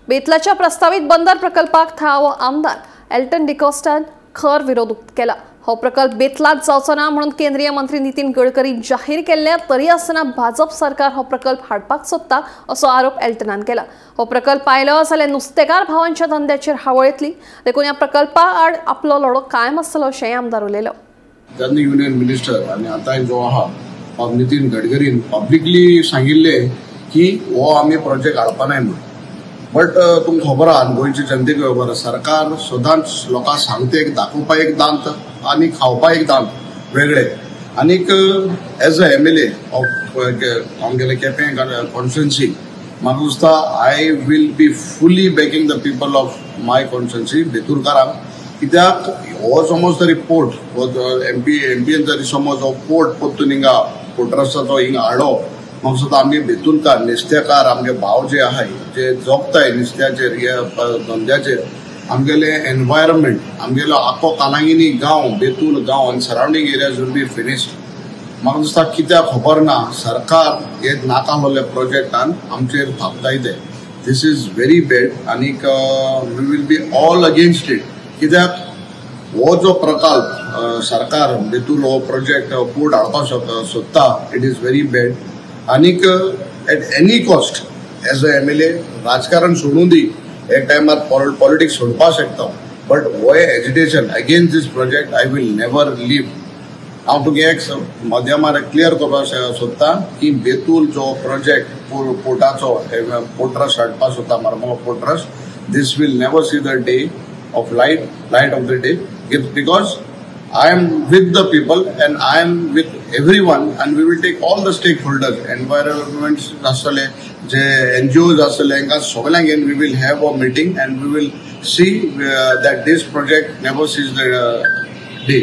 बेतलाच्या प्रस्तावित बंदर प्रकल्पाक थळावो आमदार एल्टन डिकॉस्टान खर विरोध केला। हो प्रकल्प बेतलात जावचो ना म्हणून केंद्रीय मंत्री नितीन गडकरी जाहीर केल्ले तरी आसतना भाजप सरकार हो प्रकल्प हाडपाक सोदता असो आरोप एल्टनान केला। हो प्रकल्प आयलो जाल्यार नुस्तेकार भावांच्या धंद्याचेर हावळ येतली, देखून ह्या प्रकल्पा आड आपलो लढो कायम आसतलो अशेंय आमदार उलयलो। जेन्ना युनियन मिनिस्टर आनी आतां जो आहा नितीन गडकरीन पब्लिकली सांगिल्ले की हो आमी प्रोजेक्ट हाडपा नाय म्हणून, बट तुमकां खबर आहा गोंयचे जनतेक खबर आहा, सरकार सदांच लोकांक सांगता एक दाखोवपा एक दांत आनी खावपा एक दांत वेगळे। आनीक as a MLA of आमगेले केपें कॉन्स्टिट्युएन्सी म्हाका दिसता I will be fully backing the people of my constituency बेतूरकारांक, कित्याक हो समज तरी पोर्ट हो एमपीएन जरी समज हो पोर्ट परतून हिंगा पोर्ट ट्रस्टाचो हिंगा हाडलो, म्हाका दिसता आमगे बेतूलकार नुस्तेकार आमगे भाव जे आहाय जे जगताय नुस्त्याचेर धंद्याचेर, आमगेले एनवायरमेंट आमगेलो आख्खो कालांगिनी गांव बेतूल गांव आनी surrounding areas will be finished. म्हाका दिसता कित्याक खबर ना सरकार हे नाका आहलोले प्रोजेक्टान आमचेर थापताय ते, this is very bad आनीक we will be all against it. कित्याक हो जो प्रकल्प सरकार बेतूल हो प्रोजेक्ट पोर्ट हाडपाक सोदता, it is very bad. आनीक at any cost as a MLA राजकारण सोडून दी, एक टायमार पॉलिटिक्स सोडपाक शकता, बट हो agitation against this project I will never leave. हांव तुका एक मध्यमार क्लियर करपाक सोदता की बेतूल जो प्रोजेक्ट पोर्टाचो पोर्ट ट्रस्ट हाडपाक सोदता Marmagao port trust, this will never see the day of light of the day, because I am with the people and I am with everyone and we will take all the stakeholders, environment आसतले जे NGOs आसतले हांकां सगल्यांक घेवन we will have a meeting and we will see that this project never sees the day.